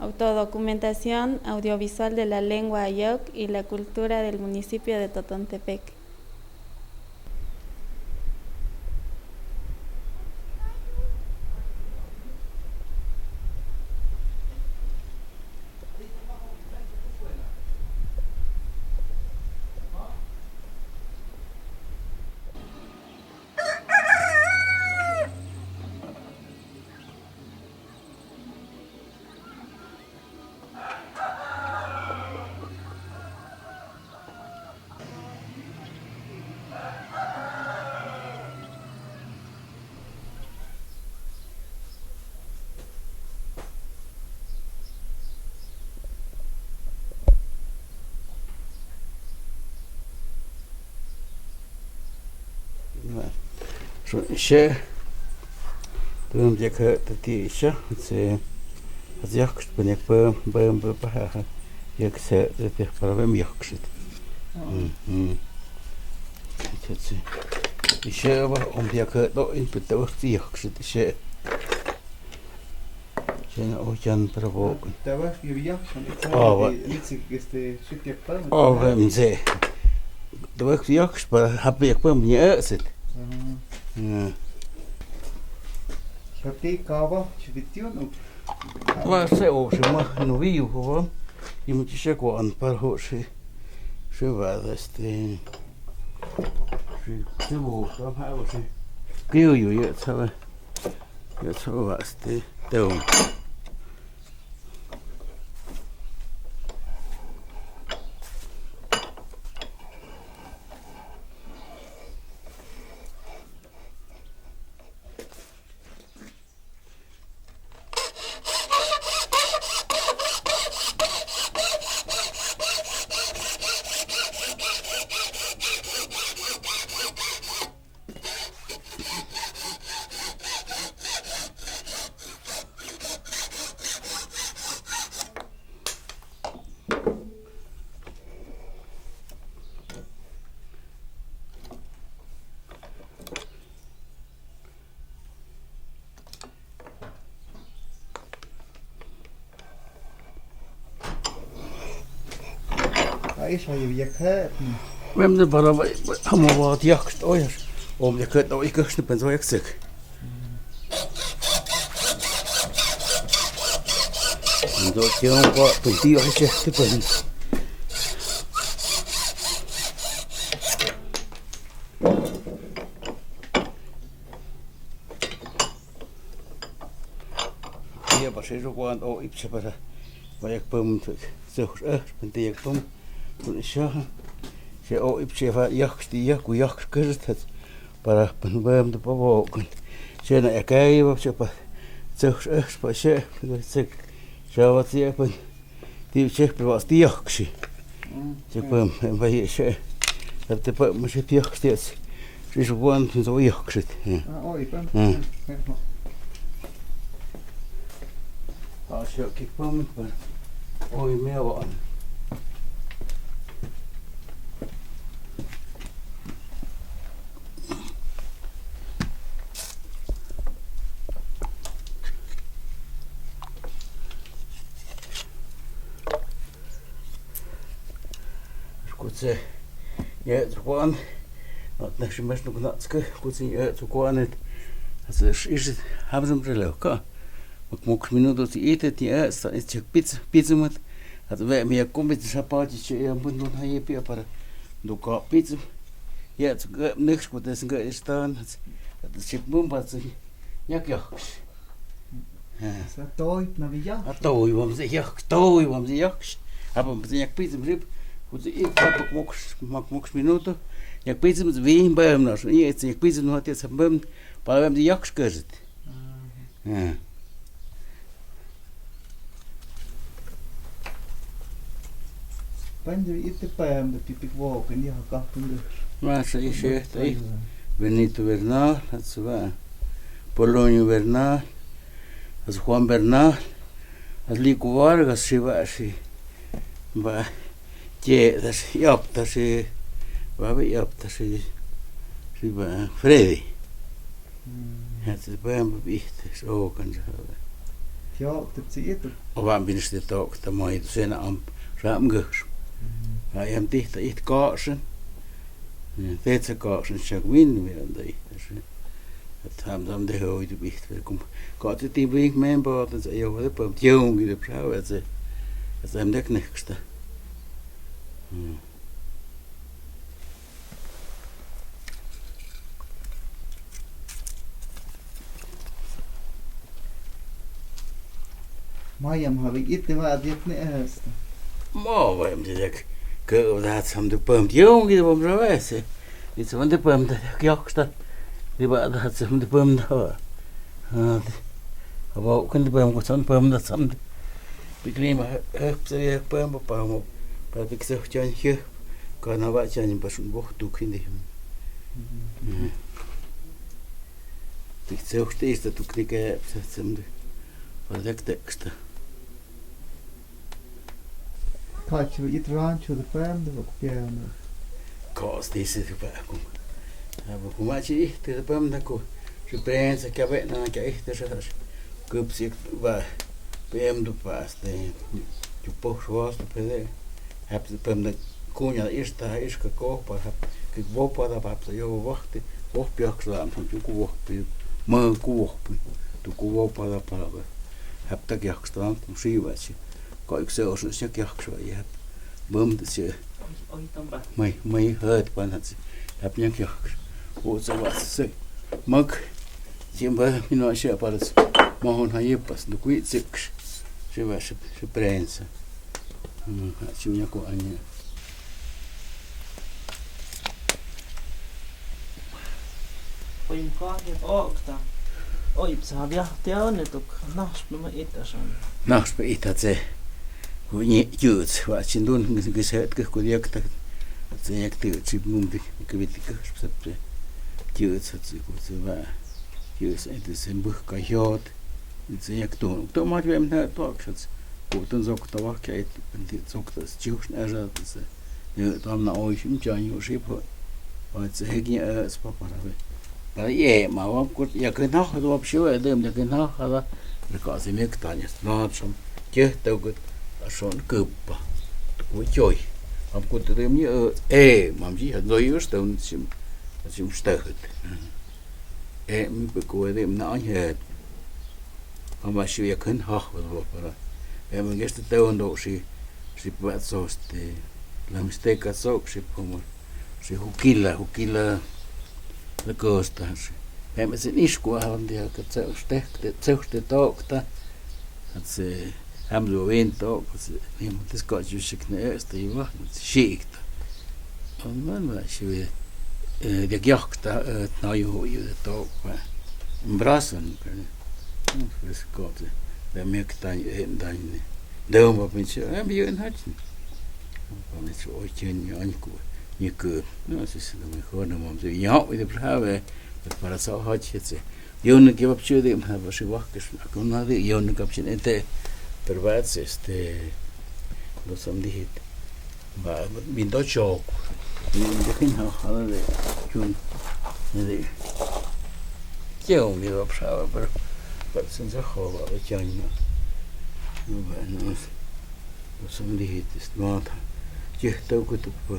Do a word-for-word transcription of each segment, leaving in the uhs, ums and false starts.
Autodocumentación audiovisual de la lengua ayoc y la cultura del municipio de Totontepec. Ru-, shea. Tuem yak ha tati shea, se, yak, peniak pem, pem, pem, pa, ha, ha. Yak se, te, te, para pem yak se. Mm, mm. Te, te. Shea ba, om yak ha to, in, peta, yak se, shea. Sena o jan para bo. Taba, yu yak, kan ik. Oh, wa. Ni si, este, shit yak pa. Oh, wa, mse. Taba yak para hap yak pa mnya sit. Ah. Ya. Shati kaba, shibitiun, o. Wa se o, se ma, no vi yu, ho, wa. Yu mo chi se ko an para ho se. Se wa, este. Se, se bo, ka ma o se. Kiu yu, ya, sabe. Io so va ste teum. Ai, sa yu yak ha. Mem de bara ba, ba, hamo ba yak to ya. Om yak to i kak ne penso yak sek. Ndo kiong ko, pun ti yak sek, ti pun. Ia, ba se so kuan o ipse para. Ba yak pem tu. So, eh, penti yak pem. Pun sa. Se o ipse ba yak sti yak, ku yak kertas. Para pun pem tu pa bo kun. Se na yak ai ba se pa. So, eh, pa se. Pun se. Sa ba se pun. Ti chek pe wa sti yak si. Mm. Chek pem, em, ba ye se. Ap te pa mo se yak si. Si su wan, si su yak si. Ah, o, i pem. Mm. Mm, mm. Ah, se kik pem, pem. O, i me wa. Kutse, ya, tsukuan. Not na shimas nuk natske, kutse, ya, tsukuan, et. As is, is, hamsam reloj, ka. Mak mok minuto si ite, ti, eh, sa, is, chek pits, pits mat. At ve, mi, ya, kom, pits, sa, pa, chi, chi, ya, pun, pun, ha, ye, pia, para. Duka, pits. Ya, tsukuan, next, kutse, singa, istan. At, at, chek, pun, pa, si, yak, yak. Sa toi na viyak. A toi, wam se yak, toi, wam se yak. Apa, wam se yak pizim rip. Kutse i, mak mok, mak mok minuto. Yak pizim, vi, bam, na, i, yak pizim, no, tia, sa, bam. Pa, bam, yak, kersit. Ah. Panja ite pam de pipik wok, ni ha kapun de. Masa i se, tai. Benito Bernal, at seba. Polonio Bernal, at Juan Bernal, at Lico Vargas, seba, si. Ba, je, das, yap, das, si. Ba, ba, yap, das, si. Seba, Freddy. Mm. At seba, ba, bi, das, o, kan sa. Yookta tsi ito. O, va, pin este tookta mo ito sena om ram kos. Mm. A, em tihta it kosen. Mm, tetsa kosen siak win win anda ito si. At ham ham de ho ito bihta kum. Ko ti ti wing member, tans ayo de pom tiong ito prau, at se. At se em dek neksta. Mm. Mo, em, ha wi ite wa diak ne esta. Mo, wa em diak. Ke wa dat sam de pom. Yung ite pom sa wa se. Ite sam de pom da kioksta. Di wa dat sam de pom da wa. Ah, di. Abo kun de pom ko sam pom da sam de. Bik lima hep sa ya pom pa mo. Pa bik sa chan hep. Ka na wa chan pa sun bo tu kin de. Mm. Tik tseuk te ista tuk ni ke, sa tsem de. Padek teksta. Kachi it rancho de pom de bok piano. Kos te se tu pa kum. A, bok kum achi ite de pom de ku. Su prensa kia be na kia ite sa. Kup sik ba. Pom de pas de. Chu po suas de pede. Hap de pom de kuña ista, ista ko pa hap. Kik bo pa da pa hap sa yo wakti. Bo piak sa am sa chu ku bo pi. Ma ku bo pi. Tu ku bo pa da pa ba. Hap ta kiak sa am kum si ba si. Ko ik se os si kiak sa ya hap. Bom de si. Oi, oi, tamba. Mai, mai hurt pa na si. Hap nya kiak. Bo sa ba si. Mak. Siempre, mi no siempre para. Mahon ha yepas, no kui sik. Siempre, siempre prensa. Mm, ha, siempre ko anya. Oi, ko, oi, okta. Oi, sa bia, te, ne, tuk, nas, no, ma, ita, san. Nas, ma, ita, tse. Ko, ni, juts, wa, sindun, ngi, ngi, set, ke, ko, diak, ta, tse, yak, te, sip, mum, di, ke, bit, ke, sip, sip, tse. Juts, sa, tse, ko, tse, wa. Yes, ite se mbuk ka hiot. Ite se yak tun. Tuk mach wem na tok sat. Kutun zok ta wak ya ite. Ite zok ta sius na zat se. Ni tam na oi sim chan yu sip ho. Wa se hek ni es pa para we. Para ye ma wam kut ya ke na ha wap siu e dem ya ke na ha da. Reka se mek ta ni sna sam. Ke ta kut. A son kupa. Ku choi. Wam kut dem ni e. E, mam ji ha zoi us ta un sim. Sim sta hut. E, mi pe ko e de, na, aña. Hama siu ya kan ha, wa, wa, para. E, mi gesta te ondo si, si pa so este. La mistake so, si pomo. Si hukila, hukila. La costa, si. E, mi sin iskua, ha, un dia, ka tse, ste, te, tse, te tok, ta. At se, ham lo wen tok, at se, ni mo tis ko ju sik ne, este, iwa, sik ta. Om man ma siu, e, de giok ta, e, na yu ho yu de tok, wa. Brasan, ka, e, pues ko te, de mek ta, e, da, ne. De om pa pinche, e, mi yu en hach. Pa pinche, o chen, ni an ku, ni ku. No, si, si, de mejor, no, mam, si, ya, de brave, para sa hach, et se. Yun ke bab chu de, ha, ba si wak, kes, akun na de, yun ke bab chin ete, pero ba, este, lo sam di hit. Ba, ba, bin do chok. Ni, ni, kin ha, ha, de, chun, de. Kiau, mi bab sa, ba, pero, ba, sin sa ho, ba, ba, chan, no. No, ba, no. Lo sam di hit, is, no, ta. Chih, tau, ku, tu, pa.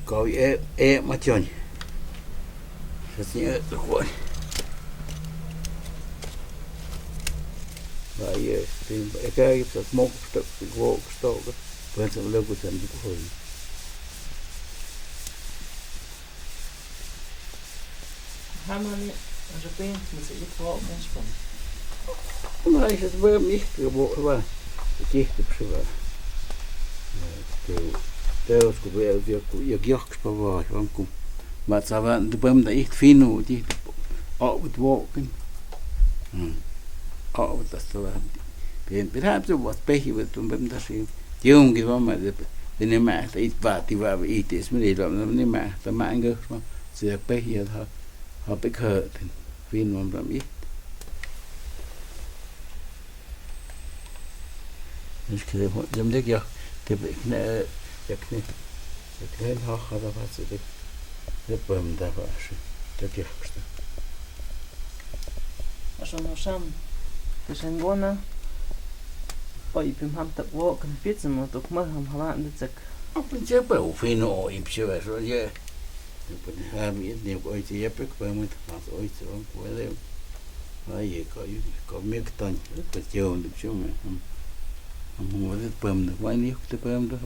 Kau, e, e, ma, chan. Sa si e, tu, kuan. Ba, e, tin, ba, e, ka, i, sa, mok, ta, wok, sto, ka. Ban, sa, lo, ku, san, ku, hoi. Hamani, repente, no sé, i, wok, mas, pon. Ma, i, sa, ba, mi, ke, wok, ba. Ki, ke, psi, ba. Te, te, os, ku, ba, ya, ku, ya, giok, pa, ba, wam, ku. Ma, sa, ba, de, pam, da, i, finu, ti, o, wit, wok, kin. Hmm. O, wit, sa, ba. Pin, pin, hap, sa, ba, pe, hi, wit, tum, pam, da, si. Yung, ki, ba, ma, de, de, ne, ma, ta, it, ba, ti, ba, it, is, mi, de, lo, ne, ma, ta, ma, ang, ma, si, da, pe, hi, ha, ha, pe, ha, tin, pin, wam, pam, it. Is, ki, de, mo, jam, de, ya, te, pe, ne, ya, ne, ya, ne, ha, ha, da, ba, si, de, de, pam, da, ba, si, de, ya, sta. Aso no sam. Ke sen gona. Oi, pim ham tak wok, kan pit sa mo tuk ma ham hawa na tak. Open je pa, u fino o ip je wa so je. Open ham it ne ko oi je ya pek pa mo tak mas oi je o ko le. Ai, ko yu, ko mek tan, ko je o tuk je me. Ham, ham mo de pam de, wa ni ko de pam de.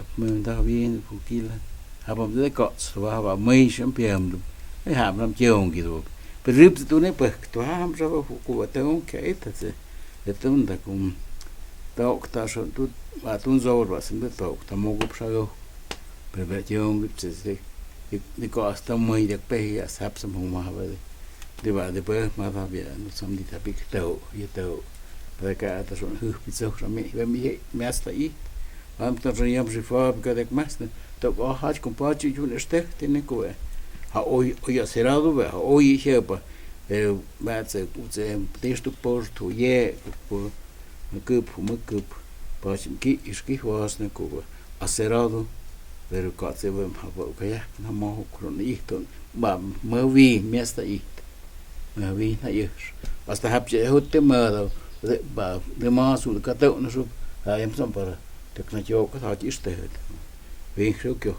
Ap me de bien, ko kila. Hapam de kots, wa hapa mai siam piam du. Ai hapam je ong kitu. Perip tu ne pek, tu ham sa wa ku wa te ong ke ita se. Te tun ta kum. Tok ta so tu, wa tun zor wa sim de tok, ta mo kup sa go. Pero pe je ong kip se se. Di, di ko asta mai de pe ya sap sa mo ma wa de. Di wa de pe ma ta bia, no sam di ta pik tau, ya tau. Pero ka ta so hu pi so sa mi, wa mi he, mi asta i. Am ta so yam si fa, pika de mas ne. Tok o hach kum pa chi yun este, tiene ko e. Ha oi, oi aserado, wa, ha oi i hepa. E, ma tse, u tse, tienes tu por tu ye, por, me kup, me kup. Pa chi ki, is ki huas ne ko e. Aserado, pero ka tse, wa, ha, wa, ka ya, na mo, kron i ton. Ma, ma wi, mi asta i. Ma wi na i. Asta hap je, hut te ma, da, de, ba, de ma su, ka tau, na su, ha, em son para. Tek na jo, ka ta, is te, hut. Wing siu kio.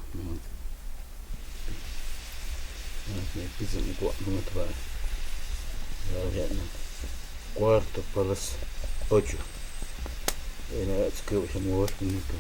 Pizza mo kuat mo taba. Kuarto para las ocho. Ena, es que voy a mover un minuto.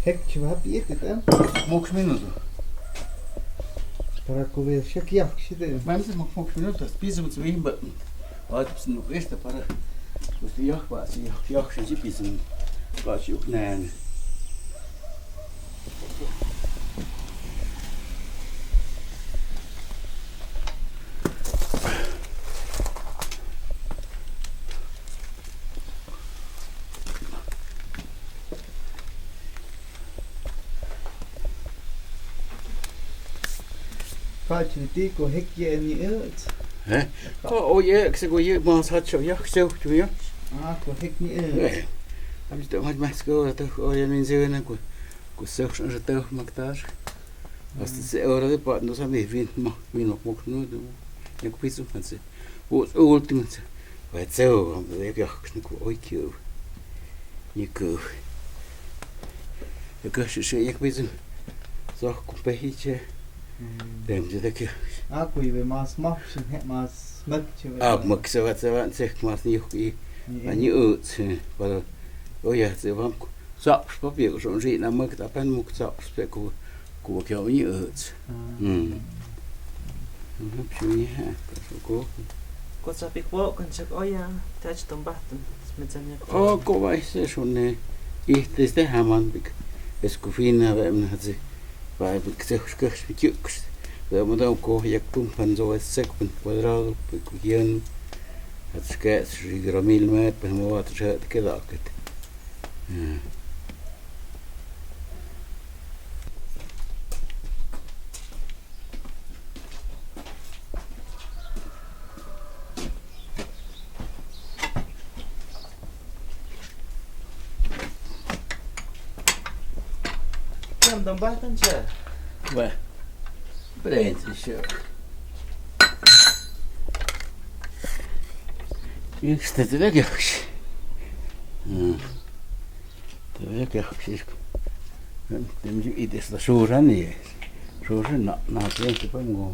Hek, si wa hap iit, iit, em? Mok minuto. Para ko we siak iak, si te. Mam si mok, mok minuto. Pisa mo si wimba. Wa, si nuk esta para. Gusto iak, wa, si iak, iak, si, si pisa mo. Wa, si uk nan. Pachi ti ko hek ie ni ets. He? Ko o ie, kasi ko ie, mas hat so ie, so ie. Ah, ko hek ni ets. He. Am jito mas mas ko, to o ie min zona ko, ko so so to maktar. Asta se ora de pa, no sa mi vin, ma, vin ok mok no, no. Ia ko pisu man se. Vos último se. Wa tseo, am de ke ko oi kio. Ia ko. Ia ko se se ia ko pisu. So ko pehiche. Dem de ke. Ah, ko ive mas mok, sin he mas mok che. Ah, mok se wa se wa se mas ni ko i. Ani u se. Wa. O ia se wa ko. Sop, sop, ia, ko son si na mo kita pen mo sop, sop, ko, ko kia uni ets. Hmm. Ko sa pik wok kan sek o ia, touch tombahtan. O, ko wa ese son ne, i, desde haman pik, es ko fina, wa, mna, hati, wa, pik, se, ke, pik, yuk, wa, mo, ko, ia, pum, pan, so, sek, pun, kuadrado, pik, ko, yan, hati, ke, si, gramil, met, pun, mo, wa, te, ke, da, ke. Kiam tombahtan siak. Wa. Prensi siak. Ih, este te lek yaks. Hmm. Te lek yaks. Tēmyu ite esta suran ie. Suran na, na tēmyu pemko.